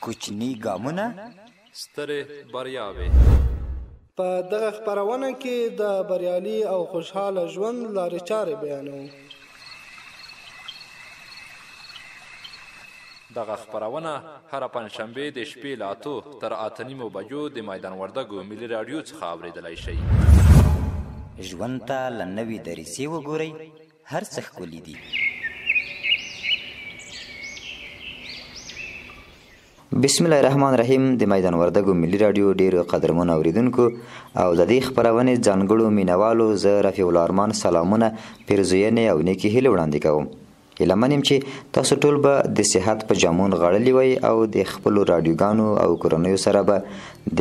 کوچني ګامونه، سترې بریاوې. په دغه خپرونه کې د بریالي او خوشحاله ژوند لارې چارې بیانوو. دغه خپرونه هره پنجشنبه د شپې له 8 تر 8:30 بجو د میدان وردګو ملي راډیو څخه اورېدلی شئ. ژوند ته له نوې دریڅې وګورئ، هر څه ښکلي دي. بسم الله الرحمن الرحیم. د میدان وردګو ملي راډیو ډیرو قدرمنو اوریدونکو او د دې خپرونې ځانګړو مینوالو، زه رفیع الله ارمان سلامونه، پیرزوینې او نیکې هیلې وړاندې کوم. هیله من یم چې تاسو ټول به د صحت په جامو نغاړلي وئ او د خپلو راډیوګانو او کورنیو سره به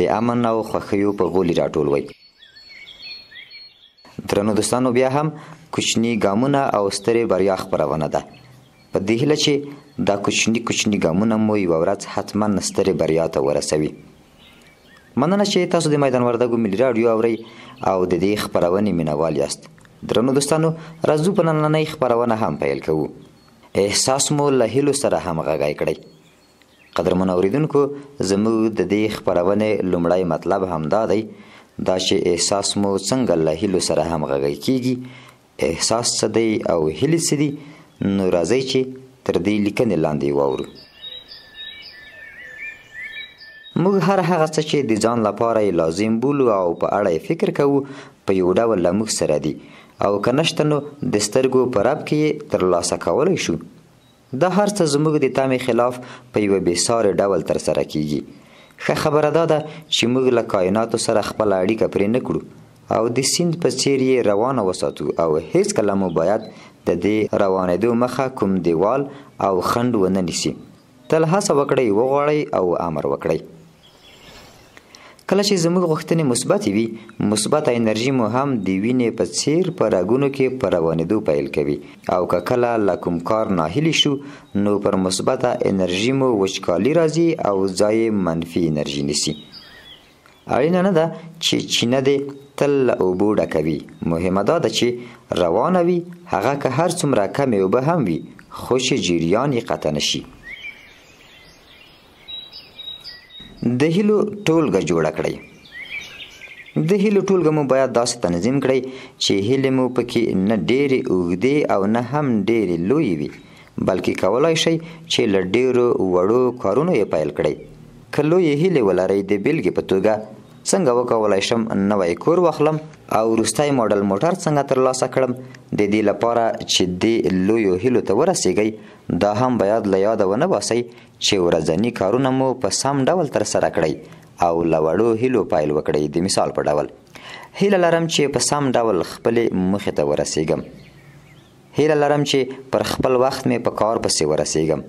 د امن او خوښیو په غولي راټول وئ. درنو دوستانو، بیا هم کوچني ګامونه او سترې بریا خپرونه ده. په دې هیله چې دا کوچني کوچني ګامونه مو یوه ورځ حتما سترې بریا ته ورسوي. مننه چې تاسو د میدان وردګو ملي راډیو اورئ او د دې خپرونې مینوال یاست. درنو دوستانو، راځو په نننۍ خپرونه هم پیل کوو. احساس مو له هیلو سره همغږی کړئ. قدرمن اوریدونکو، زموږ د دې خپرونې لومړی مطلب هم دا دی، دا چې احساس مو څنګه له هیلو سره همغږی کیږي، احساس څه دی او هیلې څه دي. نو راځئ چې تر دې لیکنې لاندې واورو. موږ هر هغه څه چې د ځان لپاره یې لازم بولو او په اړه یې فکر کوو، په یو ډول له موږ سره دي، او که نشته نو د سترګو په رپ کې یې ترلاسه کولی شو. دا هر څه زموږ د تمې خلاف په یوه بې ساري ډول ترسره کیږي. ښه خبره دا ده چې موږ له کایناتو سره خپله اړیکه پرې نه کړو او د سیند په څیر یې روانه وساتو، او هیڅکله مو باید د دې روانېدو مخه کوم دیوال او خنډ ونه نیسي. تل هڅه وکړئ، وغواړئ او امر وکړئ. کله چې زموږ غوښتنې مثبتې وي، مثبته انرژي مو هم د وینې په څیر په رګونو کې په روانېدو پیل کوي، او که کله له کوم کار ناهیلي شو، نو پر مثبته انرژي مو وچکالي راځي او ځای منفي انرژي نیسي. اړینه نه ده چې چینه دې تل له اوبو ډکه وي، مهمه دا ده چې روانه وي، هغه که هر څومره کمې اوبه هم وي، خو چې جریان یې قطع نه شي. د هیلو ټولګه جوړه کړئ. د هیلو ټولګه مو باید داسې تنظیم کړئ چې هیلې مو پکې نه ډېرې اوږدې او نه هم ډېرې لویې وي، بلکې کولای شئ چې له ډېرو وړو کارونو یې پیل کړئ. که لویې هیلې ولرئ، د بېلګې په توګه څنګه وکولای شم نوی کور واخلم او وروستی ماډل موټر څنګه ترلاسه کړم، د دې لپاره چې دې لویو هیلو ته ورسیږئ، دا هم باید له یاده ونه باسئ چې ورځني کارونه مو په سم ډول ترسره کړئ او له وړو هیلو پیل وکړئ. د مثال په ډول، هیله لرم چې په سم ډول خپلې موخې ته ورسیږم. هیله لرم چې پر خپل وخت مې په کار پسې ورسیږم.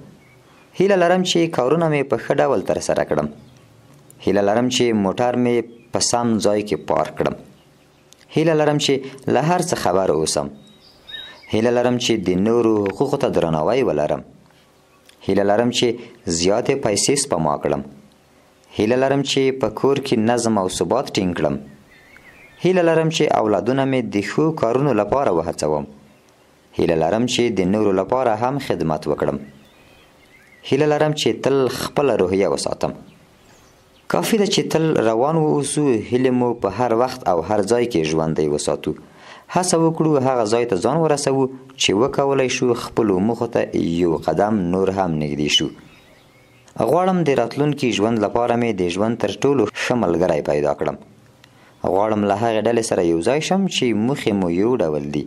هیله لرم چې کارونه مې په ښه ډول ترسره کړم. هیله لرم چې موټر مې په سم ځای کې پارک کړم. هیله لرم چې له هر څه خبر اوسم. هیله لرم چې د نورو حقوقو ته درناوی ولرم. هیله لرم چې زیاتې پیسې سپما کړم. هیله لرم چې په کور کې نظم او ثبات ټینګ کړم. هیله لرم چې اولادونه مې د ښو کارونو لپاره وهڅوم. هیله لرم چې د نورو لپاره هم خدمت وکړم. هیله لرم چې تل خپله روحیه وساتم. کافي ده چې تل روان واوسو، هیلې مو په هر وخت او هر ځای کې ژوندۍ وساتو. هڅه وکړو هغه ځای ته ځان ورسوو چې وکولای شو خپلو موخو ته یو قدم نور هم نږدې شو. غواړم د راتلونکي ژوند لپاره مې د ژوند تر ټولو ښه ملګری پیدا کړم. غواړم له هغې ډلې سره یو ځای شم چې موخې مو یو ډول دي.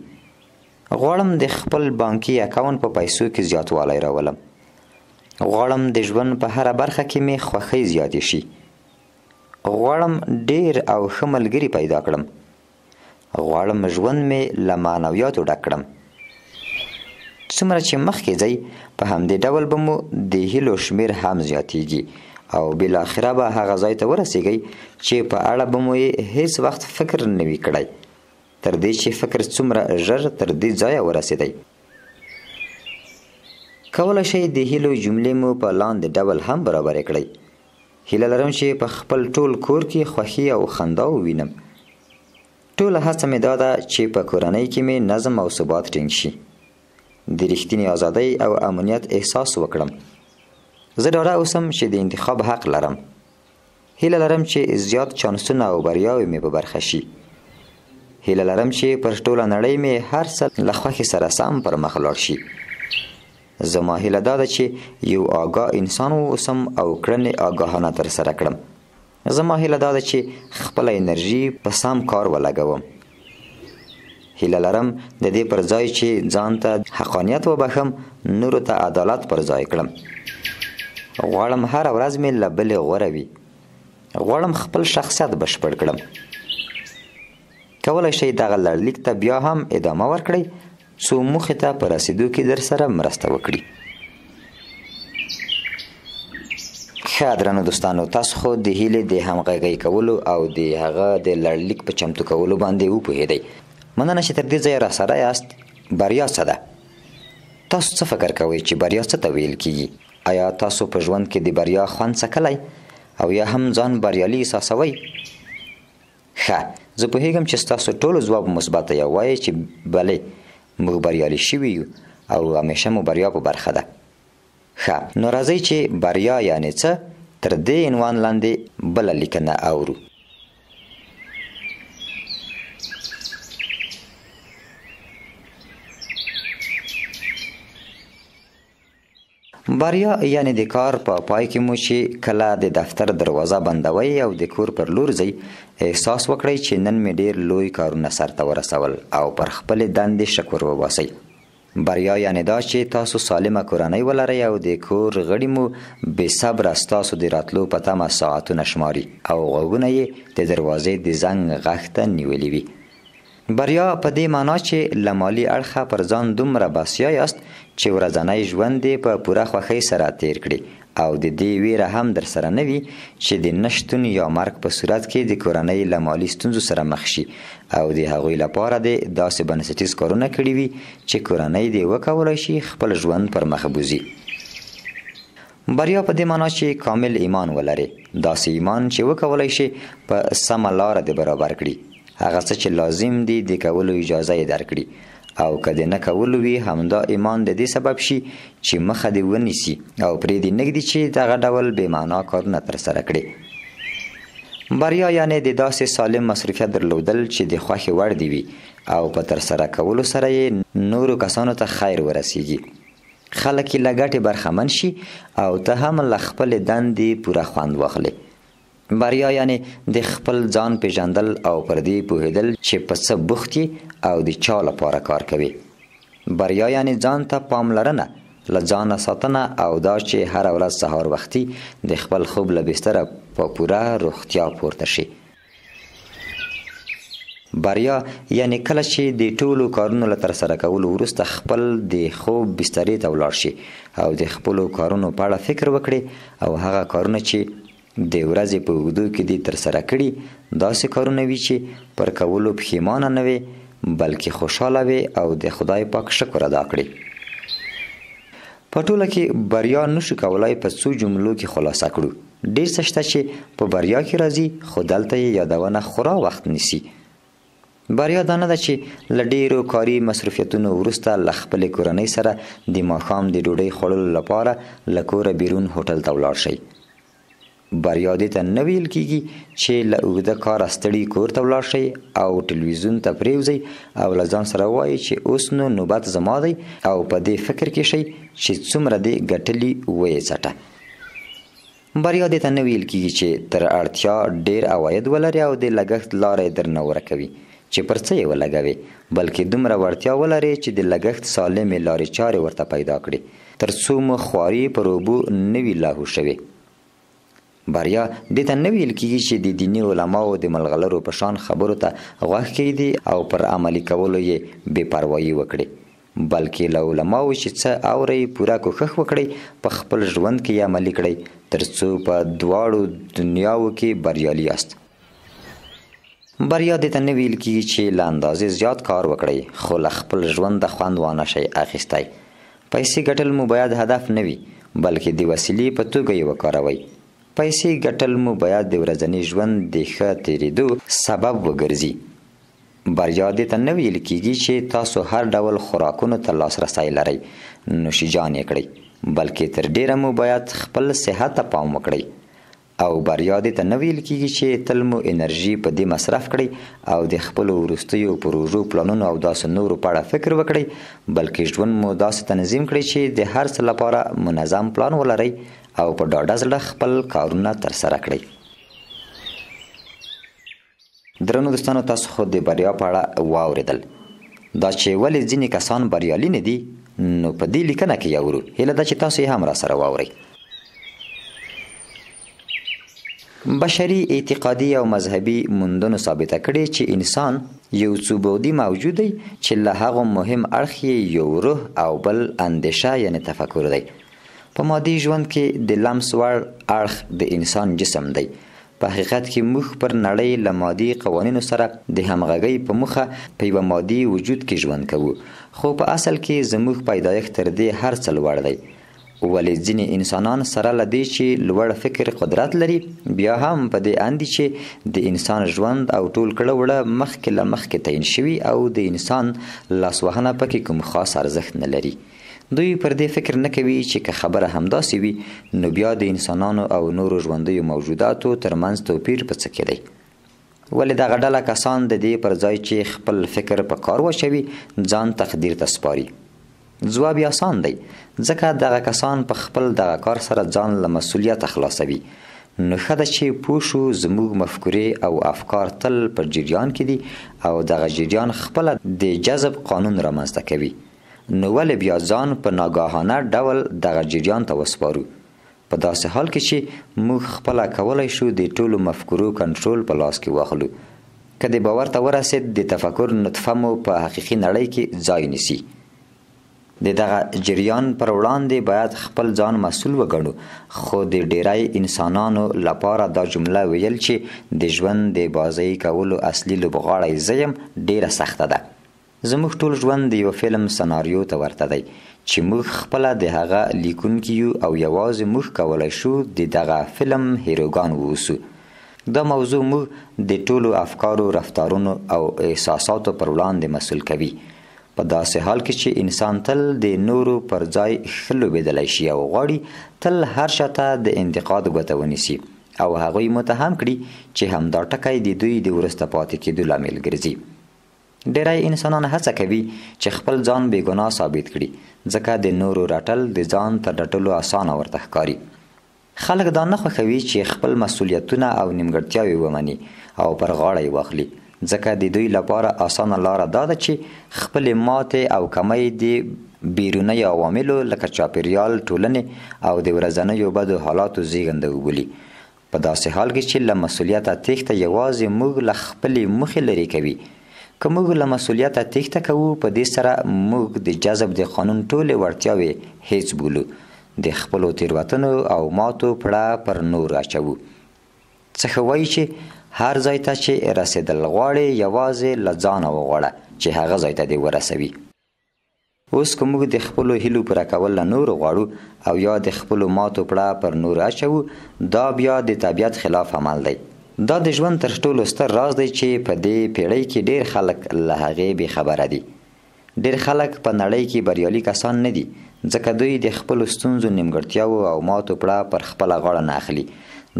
غواړم د خپل بانکي اکاونټ په پیسو کې زیاتوالی راولم. غواړم د ژوند په هره برخه کې مې خوښۍ زیاتې شي. غواړم ډیر او ښه ملګري پیدا کړم. غواړم ژوند مې له معنویاتو ډک کړم. څومره چې مخکې ځئ، په همدې ډول به مو د هیلو شمېر هم زیاتیږي او بالاخره به هغه ځای ته ورسیږئ چې په اړه به مو یې هیڅ وخت فکر نه وي کړی، تر دې چې فکر څومره ژر تر دې ځایه ورسېدی. کولی شئ د هیلو جملې مو په لاندې ډول هم برابرې کړئ. هیله لرم چې په خپل ټول کور کې خوښي او خندا ووینم. ټوله هڅه مې دا ده چې په کورنۍ کې مې نظم او ثبات ټینګ شي. د رښتینې ازادۍ او امنیت احساس وکړم. زه ډاډه اوسم چې د انتخاب حق لرم. هیله لرم چې زیات چانسونه او بریاوې مې په برخه شي. هیله لرم چې پر ټوله نړۍ مې هر څه له خوښې سره سم پر مخ لاړ شي. زما هیله دا ده چې یو آګاه انسان واوسم او کړنې آګاهانه ترسره کړم. زما هیله دا ده چې خپله انرژي په سم کار ولګوم. هیله لرم د دې پر ځای چې ځان ته حقانیت وبښم، نورو ته عدالت پر ځای کړم. غواړم هره ورځ مې له بلې غوره وي. غواړم خپل شخصیت بشپړ کړم. کولی شئ دغه لړلیک ته بیا هم ادامه ورکړئ، څو موخې ته په رسېدو کې در سره مرسته وکړي. ښه درنو دوستانو، تاسو خو د هیلې د همغږۍ کولو او د هغه د لړلیک په چمتو کولو باندې وپوهېدئ. مننه چې تر دې ځایه راسره یاست. بریا څه ده؟ تاسو څه فکر کوئ چې بریا څه ته ویل کیږي؟ ایا تاسو په ژوند کې د بریا خوند څکلی او یا هم ځان بریالي احساسوئ؟ ښه، زه پوهېږم چې ستاسو ټولو ځواب مثبت دی او وایئ چې بلې، موږ بریالي شوي یو او همیشه مو بریا په برخه ده. ښه، نو راځئ چې بریا یعنې څه تر دې عنوان لاندې بله لیکنه اورو. بریا یعنې د کار په پای کې مو چې کله د دفتر دروازه بندوئ او د کور پر لور ځئ، احساس وکړئ چې نن مې ډېر لوی کارونه سرته ورسول او پر خپلې دندې شکر وباسئ. بریا یعنې دا چې تاسو سالمه کورنۍ ولرئ او د کور غړي مو بې صبره ستاسو د راتلو په تمه ساعتونه شماري او غوږونه یې د دروازې د زنګ غږ ته نیولي وي. بریا په دې معنا چې له مالي اړخه پر ځان دومره بسیا یاست چې ورځنی ژوند دې په پوره خوښۍ سره تیر کړي او د دې ویره هم درسره نه وي چې د نشتون یا مرګ په صورت کې د کورنۍ له مالي ستونزو سره مخ شي او د هغوی لپاره دې داسې بنسټیز کارونه کړي وي چې کورنۍ دې وکولای شي خپل ژوند پر مخ بوځي. بریا په دې معنا چې کامل ایمان ولرې، داسې ایمان چې وکولای شي په سمه لاره دې برابر کړي، هغه څه چې لازم دي د کولو اجازه یې درکړي او که د نه کولو وي همدا ایمان د دې سبب شي چې مخه دې ونیسي او پرې دې نه ږدي چې دغه ډول بې معنا کارونه ترسره کړي. بریا یعنې د داسې سالم مصروفیت درلودل چې د خوښې وړ دې وي او په ترسره کولو سره یې نورو کسانو ته خیر ورسیږي، خلک یې له ګټې برخمن شي او ته هم له خپلې دندې پوره خوند واخلې. بریا یعنې د خپل ځان پېژندل او پر دې پوهېدل چې په څه بوخت یې او د چا لپاره کار کوې. بریا یعنې ځان ته پاملرنه، له ځانه ساتنه او دا چې هره ورځ سهار وختي د خپل خوب له بستره په پوره روغتیا پورته شي. بریا یعنې کله چې د ټولو کارونو له ترسره کولو وروسته خپل د خوب بسترې ته ولاړ شي او د خپلو کارونو په اړه فکر وکړي او هغه کارونه چې د ورځې په اوږدو کې دې ترسره کړي داسې کارونه وي چې پر کولو پښیمانه نه وې، بلکې خوشحاله وې او د خدای پاک شکر ادا کړي. په ټوله کې بریا نشو کولای په څو جملو کې خلاصه کړو. ډېر څه شته چې په بریا کې راځي، خو دلته یې یادونه خورا وخت نیسي. بریا دا نه ده چې له ډېرو کاري مصروفیتونو وروسته له خپلې کورنۍ سره د ماښام د ډوډۍ خوړلو لپاره له کوره بیرون هوټل ته ولاړ شئ. بریا دې ته نه ویل کیږي چې له اوږده کاره ستړي کور ته ولاړ شئ او ټلویزیون ته پرېوځئ او له ځان سره ووایئ چې اوس نو نوبت زما دی او په دې فکر کې شئ چې څومره دې ګټلي ویې څټه. بریا دې ته نه ویل کیږي چې تر اړتیا ډېر عواید ولرې او د لګښت لاره یې درنه ورکوي چې پر څه یې ولګوې، بلکې دومره وړتیا ولرې چې د لګښت سالمې لارې چارې ورته پیدا کړې، تر څو مو خواري پر اوبو نه وي لاهو شوې. بریا دې ته نه ویل کیږي چې د دیني علماو د ملغلرو په شان خبرو ته غوږ کېږدي او پر عملي کولو یې بې پروايي وکړي، بلکې له علماو چې څه اورئ پوره کوښښ وکړئ په خپل ژوند کې یې عملي کړئ، تر څو په دواړو دنیاوو کې بریالي یاست. بریا دې ته نه ویل کیږي چې له اندازې زیات کار وکړئ، خو له خپل ژونده خوند وانه شئ اخیستی. پیسې ګټل مو باید هدف نه وي، بلکې د وسیلې په توګه یې وکاروئ. پیسې ګټل مو باید د ورځني ژوند د ښه تېرېدو سبب وګرځي. بریا دې ته نه ویل کیږي چې تاسو هر ډول خوراکونو ته لاسرسی لرئ، نوش جان یې کړئ، بلکې تر ډېره مو باید خپل صحت ته پام وکړئ. او بریا دې ته نه ویل کېږي چې تل مو انرژي په دې مصرف کړئ او د خپلو وروستیو پروژو، پلانونو او داسې نورو په اړه فکر وکړئ، بلکې ژوند مو داسې تنظیم کړئ چې د هر څه لپاره منظم پلان ولرئ او په ډاډه زړه خپل کارونه ترسره کړئ. درنو دوستانو، تاسو خو د بریا په اړه واورېدل. دا چې ولې ځینې کسان بریالي نه دي، نو په دې لیکنه کې یې اورو. هیله ده چې تاسو یې هم راسره واورئ. بشري اعتقادي او مذهبي موندنو ثابته کړې چې انسان یو څو بعدي موجود دی چې له هغو مهم اړخ یې یو روح او بل اندیشه یعنې تفکر دی. په مادي ژوند کې د لمس وړ اړخ د انسان جسم دی. په حقیقت کې موږ پر نړۍ له مادي قوانینو سره د همغږۍ په موخه په یوه مادي وجود کې ژوند کوو، خو په اصل کې زموږ پیدایښت تر دې هر څه لوړ دی. ولې ځینې انسانان سره له دې چې لوړ فکر قدرت لري، بیا هم په دې اند دي چې د انسان ژوند او ټول کړه وړه مخکې له مخکې تعین شوي او د انسان لاسوهنه پکې کوم خاص ارزښت نه لري. دوی پر دې فکر نه کوي چې که خبره همداسې وي، نو بیا د انسانانو او نورو ژوندیو موجوداتو تر منځ توپیر په څه کې دی؟ ولې دغه ډله کسان د دې پر ځای چې خپل فکر په کار واچوي، ځان تقدیر ته سپاري؟ ځواب یې اسان دی، ځکه دغه کسان په خپل دغه کار سره ځان له مسؤلیته خلاصوي. نو ښه ده چې پوه شو زموږ مفکورې او افکار تل په جریان کې دي او دغه جریان خپله د جذب قانون رامنځته کوي. نو ولې بیا ځان په ناګاهانه ډول دغه جریان ته وسپارو، په داسې حال کې چې موږ خپله کولی شو د ټولو مفکورو کنټرول په لاس کې واخلو. که د باور ته ورسېد، د تفکر نطفه مو په حقیقي نړۍ کې ځای نیسي. د دغه جریان پر وړاندې باید خپل ځان مسؤل وګڼو، خو د ډیری انسانانو لپاره دا جمله ویل چې د ژوند د بازۍ کولو اصلي لوبغاړی زه یم، ډیره سخته ده. زموږ ټول ژوند د یو فلم سناریو ته ورته دی چې موږ خپله د هغه لیکونکي یو او یوازې موږ کولی شو د دغه فلم هیروګان واوسو. دا موضوع موږ د ټولو افکارو، رفتارونو او احساساتو پر وړاندې مسؤل کوي، په داسې حال کې چې انسان تل د نورو پر ځای ښه لوبېدلی شي او غواړي تل هر چا ته د انتقاد ګوته ونیسي او هغوی متهم کړي چې همدا ټکی د دوی د وروسته پاتې کېدو لامل ګرځي. ډیری انسانان هڅه کوي چې خپل ځان بې ګناه ثابت کړي، ځکه د نورو رټل د ځان تر رټلو اسانه ورته ښکاري. خلک دا نه خوښوي چې خپل مسؤلیتونه او نیمګړتیاوې ومني او پر غاړه یې واخلي، ځکه د دوی لپاره اسانه لاره دا ده چې خپلې ماتې او کمۍ د بیرونیو عواملو لکه چاپیریال، ټولنې او د ورځنیو بدو حالاتو زیږنده وبولي، په داسې حال کې چې له مسؤلیته تېښته یوازې موږ له خپلې موخې لرې کوي. که موږ له مسؤلیته تېښته کوو، په دې سره موږ د جذب د قانون ټولې وړتیاوې هیڅ بولو، د خپلو تېروتنو او ماتو پړه پر نورو اچوو. څه ښه وایي چې هر ځای ته چې رسېدل غواړې، یوازې له ځانه وغواړه چې هغه ځای ته دې ورسوي. اوس که موږ د خپلو هیلو پوره کول له نورو غواړو او یا د خپلو ماتو پړه پر نورو اچوو، دا بیا د طبیعت خلاف عمل دی. دا د ژوند تر ټولو ستر راز دی چې په دې پیړۍ کې ډیر خلک له هغې بې خبره دي. ډیر خلک په نړۍ کې بریالي کسان نه دي، ځکه دوی د خپلو ستونزو، نیمګړتیاوو او ماتو پړه پر خپله غاړه نه اخلي.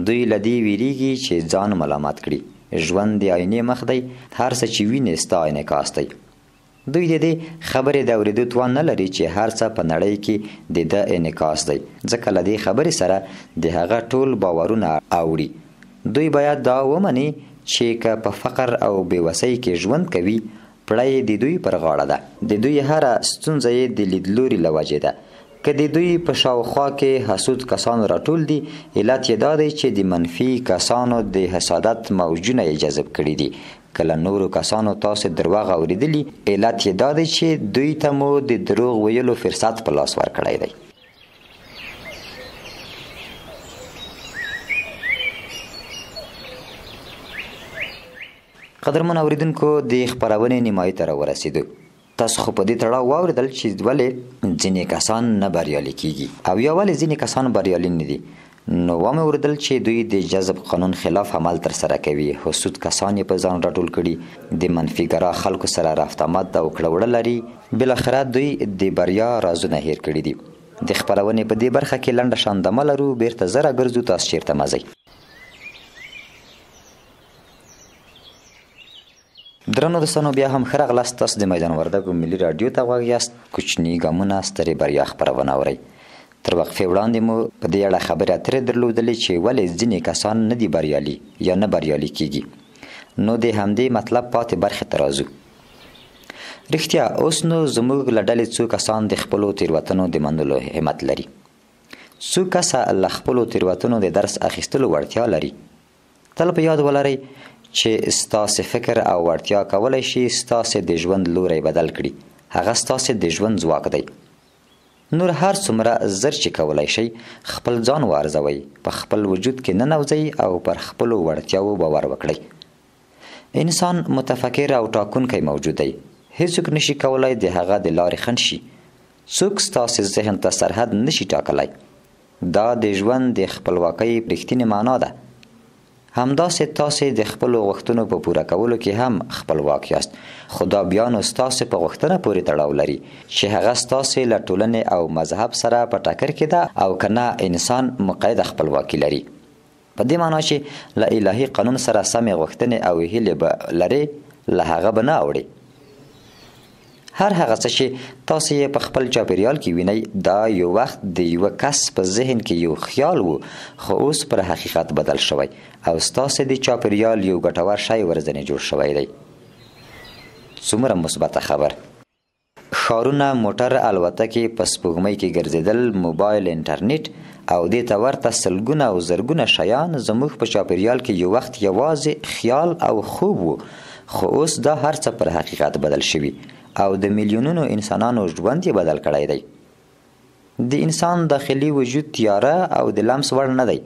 دوی له دې ویریږي چې ځان ملامت کړي. ژوند د آینې مخ دی، هر څه چې وینې ستا انعکاس دی. دوی د دې خبرې د اورېدو توان نه لري چې هر څه په نړۍ کې د ده انعکاس دی، ځکه له دې خبرې سره د هغه ټول باورونه اوړي. دوی باید دا ومني چې که په فقر او بې وسۍ کې ژوند کوي، پړه یې د دوی پر غاړه ده. د دوی هره ستونزه یې د لیدلوري له وجې ده. که د دوی په شاوخوا کې حسود کسان راټول دي، علت یې دا دی چې د منفي کسانو د حسادت موجونه یې جذب کړي دي. که له نورو کسانو تاسې درواغ اورېدلي، علت یې دا دی چې دوی ته مو د دروغ ویلو فرصت په لاس ورکړی دی. قدرمن اوریدونکو، د خپرونې نیمایي ته راورسېدو. تاسو خو په دې تړاو واورېدل چې ولې ځینې کسان نه بریالي کیږي او یا ولې ځینې کسان بریالي نه دي. نو ومې اورېدل چې دوی د جذب قانون خلاف عمل ترسره کوي، حسود کسان یې په ځان راټول کړي، د منفي ګرا خلکو سره رفت آمد او کړه وړه لري. بالاخره دوی د بریا رازونه هېر کړي دي. د خپرونې په دې برخه کې لنډه شان دمه لرو، بیرته زه راګرځو، تاسو چیرته مه ځئ. درنو دوستانو بیا هم ښه راغلاست، تاسو د میدان وردګو ملي راډیو ته غوږ یاست. کوچني ګامونه سترې بریا خپرونه اورئ. تر وقفې وړاندې مو په دې اړه خبرې اترې درلودلې چې ولې ځینې کسان نه دي بریالي یا نه بریالي کیږي. نو د همدې مطلب پاتې برخې ته راځو. رښتیا اوس نو زموږ له ډلې څو کسان د خپلو تېروتنو د منلو همت لري، څو کسه له خپلو تېروتنو د درس اخیستلو وړتیا لري. تل په یاد ولرئ چې ستاسې فکر او وړتیا کولی شي ستاسې د ژوند لوری بدل کړي. هغه ستاسې د ژوند ځواک دی. نور هر څومره زر چې کولی شئ خپل ځان وارزوئ، په خپل وجود کې ننوځئ او پر خپلو وړتیاوو باور وکړئ. انسان متفکر او ټاکونکی موجود دی. هیڅوک نشي کولای د هغه د لارې خنډ شي. څوک ستاسې ذهن ته سرحد نشي ټاکلی. دا د ژوند د خپلواکۍ رښتینې معنا ده. همداسې تاسې د خپلو غوښتنو په پوره کولو کې هم خپلواک یاست، خو دا بیا نو ستاسې په غوښتنه پورې تړاو لري چې هغه ستاسې له ټولنې او مذهب سره په ټکر کې ده او که نه. انسان مقیده خپلواکي لري، په دې معنا چې له الهي قانون سره سمې غوښتنې او هیلې به لرې، له هغه به نه اوړي. هر هغه څه چې تاسو یې په خپل چاپیریال کې وینئ، دا یو وخت د یوه کس په ذهن کې یو خیال و، خو اوس پر حقیقت بدل شوی او ستاسې د چاپیریال یو ګټور شی ورځنې جوړ شوی دی. څومره مثبته خبر! ښارونه، موټر، الوتکې، په سپوږمۍ کې ګرځېدل، موبایل، انټرنیټ او دې ته ورته سلګونه او زرګونه شیان زموږ په چاپیریال کې یو وخت یوازې خیال او خوب وو، خو اوس دا هر څه پر حقیقت بدل شوي او د میلیونونو انسانانو ژوند یې بدل کړی دی. د انسان داخلي وجود تیاره او د لمس وړ نه دی،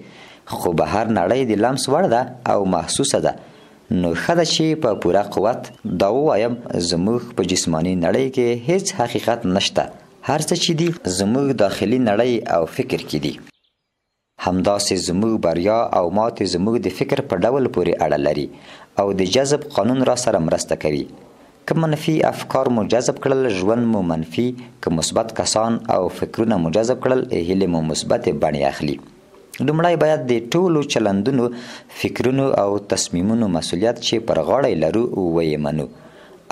خو بهر نړۍ د لمس وړ ده او محسوسه ده. نو ښه ده چې په پوره قوت دا ووایم، زموږ په جسماني نړۍ کې هیڅ حقیقت نشته. هر څه چې دي زموږ داخلي نړۍ او فکر کې دي. همداسې زموږ بریا او ماتې زموږ د فکر په ډول پورې اړه لري او د جذب قانون را سره مرسته کوي. که منفي افکار مو جذب کړل، ژوند مو منفي، که مثبت کسان او فکرونه مو جذب کړل، هیلې مو مثبتې بڼې اخلي. لومړی باید د ټولو چلندونو، فکرونو او تصمیمونو مسؤلیت چې پر غاړه یې لرو ویې منو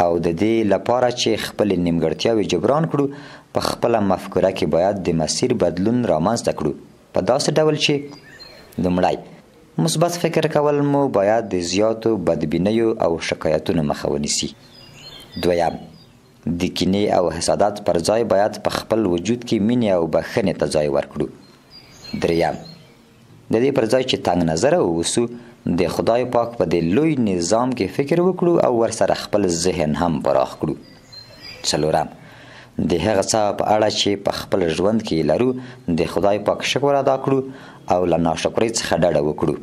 او د دې لپاره چې خپلې نیمګړتیاوې جبران کړو، په خپله مفکوره کې باید د مسیر بدلون رامنځته کړو، په داسې ډول چې لومړی مثبت فکر کول مو باید د زیاتو بدبینیو او شکایتونو مخه ونیسي. دویم، د کینې او حسادت پر ځای باید په خپل وجود کې مینې او بخښنې ته ځای ورکړو. دریم، د دې پر ځای چې تنګ نظره واوسو، د خدای پاک په دې لوی نظام کې فکر وکړو او ورسره خپل ذهن هم پراخ کړو. څلورم، د هغه څه په اړه چې په خپل ژوند کې لرو، د خدای پاک شکر ادا کړو او له ناشکرۍ څخه ډډه وکړو.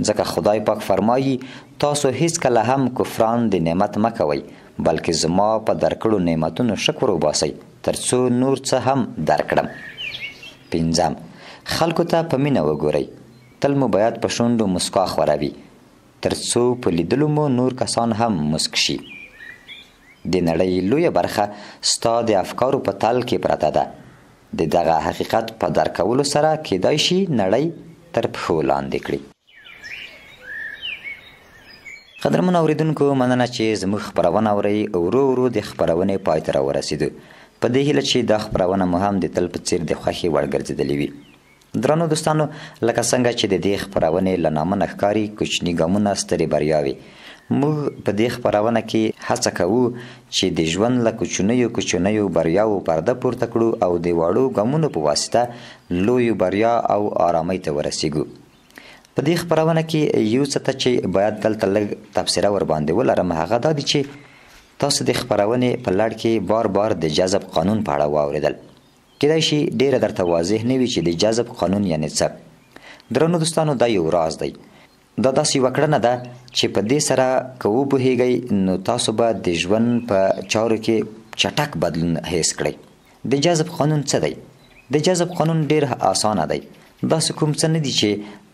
ځکه خدای پاک فرمایي، تاسو هیڅکله هم کفران د نعمت مه کوئ، بلکې زما په درکړو نعمتونو شکر وباسئ، ترڅو نور څه هم درکړم. پنځم، خلکو ته په مینه وګورئ. تل مو باید په شونډو مسکا خوره وي، ترڅو په لیدلو مو نور کسان هم مسک شي. د نړۍ لویه برخه ستا د افکارو په تل کې پرته ده. د دغه حقیقت په درک کولو سره کیدای شي نړۍ تر پښو لاندې کړي. قدرمن اوریدونکو، مننه چې زموږ خپرونه اورئ. ورو ورو د خپرونې پای ته راورسېدو. په دې هیله چې دا خپرونه مو هم د تل په څیر د خوښې وړ ګرځېدلې وي. درنو دوستانو، لکه څنګه چې د دې خپرونې له نامه نه ښکاري، کوچني ګامونه سترې بریاوې. موږ په دې خپرونه کې هڅه کوو چې د ژوند له کوچنیو کوچنیو بریاوو پرده پورته کړو او د واړو ګامونو په واسطه لویو بریا او آرامۍ ته ورسیږو. په دې خپرونه کې یو څه ته چې باید دلته لږ تبصره ورباندې ولرم، هغه دا دي چې تاسو د خپرونې په لړ کې بار بار د جذب قانون په اړه واورېدل. کیدای شي ډېره درته واضح نه وي چې د جذب قانون یعنې څه. درنو دوستانو، دا یو راز دی. دا داسې یوه کړنه ده چې په دې سره که وپوهیږئ نو تاسو به د ژوند په چارو کې چټک بدلون حس کړئ. د جذب قانون څه دی؟ د جذب قانون ډېر اسانه دی. داسې کوم څه نه دي چې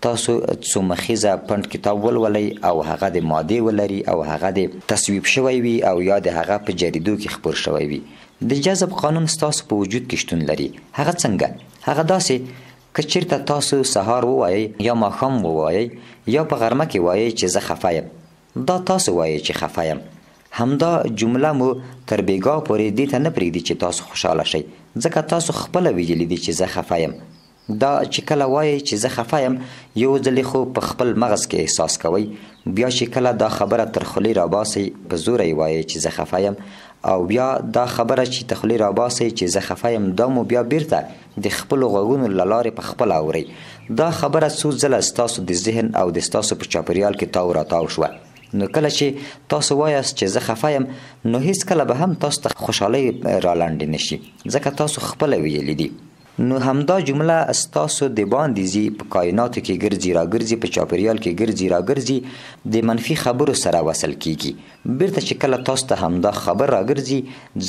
تاسو څو مخیزه پنډ کتاب ولولئ او هغه د مادې ولري او هغه د تصویب شوی وي او یا د هغه په جریدو کې خپور شوی وي. د جذب قانون ستاسو په وجود کې شتون لري. هغه څنګه؟ هغه داسې، که چیرته تاسو سهار ووایئ یا ماښام ووایئ یا په غرمه کې وایئ چې زه خفه یم، دا تاسو وایئ چې خفه یم، همدا جمله مو تر بیګا پورې دې ته نه پرېږدي چې تاسو خوشحاله شئ، ځکه تاسو خپله ویلي دي چې زه خفه یم. دا چې کله وایئ چې زه خفه یم، یو ځلې خو په خپل مغز کې احساس کوئ، بیا چې کله دا خبره تر خولې راباسئ په زوره یې وایئ چې زه خفه یم، او بیا دا خبره چې تر خولې راباسئ چې زه خفه یم، دا مو بیا بیرته د خپلو غوږونو له لارې په خپله اورئ. دا خبره څو ځله ستاسو د ذهن او د ستاسو په چاپیریال کې تاو راتاو شوه. نو کله چې تاسو وایاست چې زه خفه یم، نو هیڅکله به هم تاسو ته خوشحالۍ رالنډې نشي، ځکه تاسو خپله ویلي دي. نو همدا جمله ستاسو د باندې ځي، په کایناتو کې ګرځي راګرځي، په چاپیریال کې ګرځي راګرځي، د منفي خبرو سره وصل کیږي. بیرته چې کله تاسو ته همدا خبر راګرځي،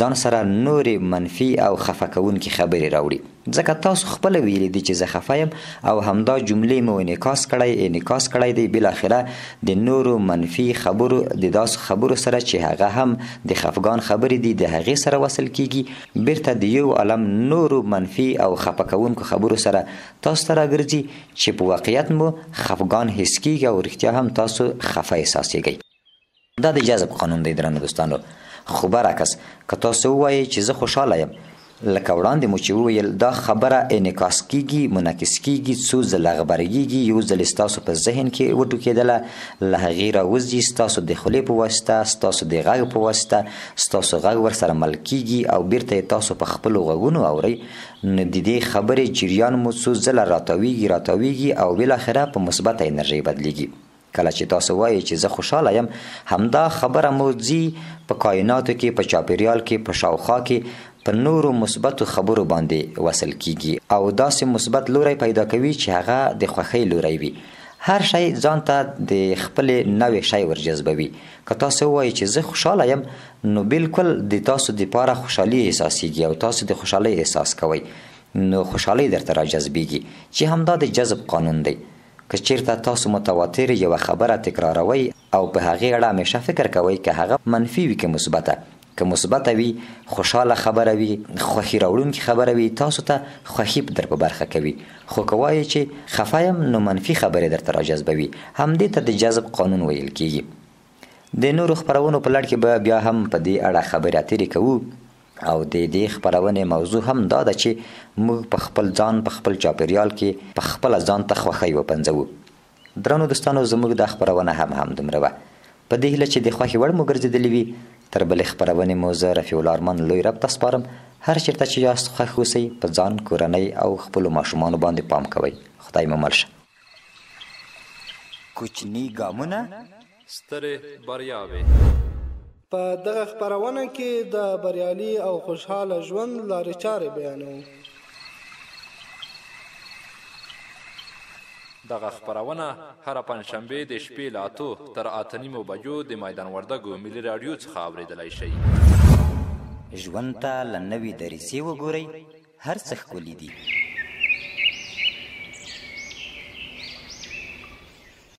ځان سره نورې منفي او خفه کوونکې خبرې راوړي، ځکه تاسو خپله ویلي دي چې زه خفه یم او همدا جملې مو انعکاس کړی دی. بالاخره د نورو منفي خبرو، د داسې خبرو سره چې هغه هم د خفګان خبرې دي، د هغې سره وصل کیږي، بیرته د یو عالم نورو منفي او خفه کوونکو خبرو سره تاسو ته راګرځي چې په واقعیت مو خفګان حس کیږي او رښتیا هم تاسو خفه احساسیږئ. دا د جذب قانون دی درنو دوستانو. خو برعکس که تاسو ووایئ چې زه خوشحاله یم، لکه وړاندې مو چې وویل، دا خبره انعکاس کیږي، منعکس کیږي، څو ځله غبرګیږي، یو ځل ستاسو په ذهن کې وټوکېدله، له هغې راوځي، ستاسو د خولې په واسطه، ستاسو د غږ په واسطه، ستاسو غږ ورسره مل کیږي او بیرته یې تاسو په خپلو غږونو اورئ. نو د دې خبرې جریان مو څو ځله راتاویږي او بالاخره په مثبته انرژۍ بدلیږي. کله چې تاسو وایئ چې زه خوشحاله یم، همدا خبره مو ځي په کایناتو کې، په چاپیریال کې، په شاوخوا کې په نورو مثبتو خبرو باندې وصل کیږي او داسې مثبت لوری پیدا کوي چې هغه د خوښۍ لوری وي. هر شی ځان ته د خپلې نوې شی ورجذبوي. که تاسو ووایئ چې زه خوشحاله یم، نو بالکل د تاسو دپاره خوشحالي احساسیږي او تاسو د خوشحالۍ احساس کوئ، نو خوشحالۍ درته راجذبیږي، چې همدا د جذب قانون دی. که چیرته تاسو متواتر یوه خبره تکراروئ او په هغې اړه همیشه فکر کوئ، که هغه منفي وي که مثبته، که مثبته وي، خوشحاله خبره وي، خوښي راوړونکې خبره وي، تاسو ته خوښي در په برخه کوي. خو که وایئ چې خفه یم، نو منفي خبرې درته راجذبوي. همدې ته د جذب قانون ویل کیږي. د نورو خپرونو په لړ کې به بیا هم په دې اړه خبرې اترې کوو او د دې خپرونې موضوع هم دا ده چې موږ په خپل ځان، په خپل چاپیریال کې په خپله ځان ته خوښۍ وپنځوو. درنو دوستانو، زموږ دا خپرونه هم همدومره وه. په دې هیله چې د خوښې وړ مو ګرځېدلې وي. تر بلې خپرونې مو زه رفیع الله ارمان لوی رب ته سپارم. هر چېرته چې یاست خوښ اوسئ، په ځان، کورنۍ او خپلو ماشومانو باندې پام کوئ. خدای مو مل شه. کوچني ګامونه، سترې بریاوې. په دغه خپرونه کې د بریالي او خوشحاله ژوند لارې چارې بیانوو. دغه خپرونه هره پنجشنبه د شپې له 8 تر 8:30 بجو د میدان وردګو ملي راډیو څخه اورېدلی شئ. ژوند ته له نوې دریڅې وګورئ، هر څه ښکلي دي.